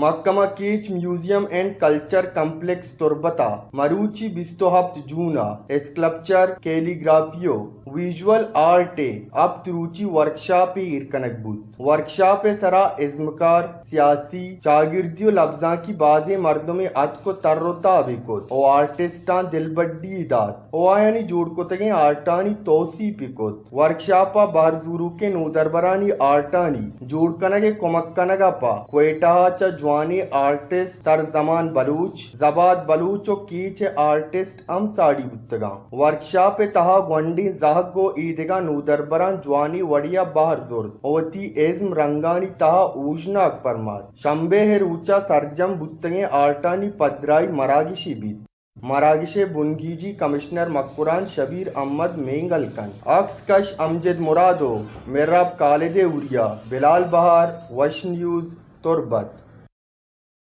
محکمہ catch museum and culture complex تربت ءَ مروچی بیست ءُ ہپت جون ءَ اسکلپچر، کیلیگرافی ءُ ویژول آرٹ ءِ ہپت روچی ورکشاپے ایر کنگ بوت۔ ورکشاپ ءِ سرا ازمکار، سیاسی، چاگردی ءُ لبزانکی بازیں مردمے اتک ءُ تر ءُ تاب ئے کت ءُ آرٹسٹاں دلبڈی دات ءُ آیانی جوڑ کتگیں آرٹانی توسیپ ئے کت۔ ورکشاپ ءَ بہر زوروکیں نودربرانی آرٹانی جوڑ کنگ ءِ کمک کنگ ءَ پہ کوئٹہ ءَ چہ جوانیں آرٹسٹ سرزمان بلوچ، زباد بلوچ ءُ کیچ ءِ آرٹسٹ ہم ساڑی بوتگاں۔ ورکشاپ ءِ تہا گونڈیں زہگ ءُ ایدگہ نودربراں جوانیں وڑے ءَ بہر زرت ءُ وتی ازم رنگانی تہا اوژناگ پرمات۔ شمبے ءِ روچ ءَ سرجم بوتگیں آرٹانی پدرائی مراگشے بیت۔ مراگش ءِ بنگیجی کمشنر مکران شبیر احمد مینگل کنت۔ عکس کش امجد مراد ءُ مہراب خالد ءِ اوریا۔ بلال بہار، وش نیوز، تربت۔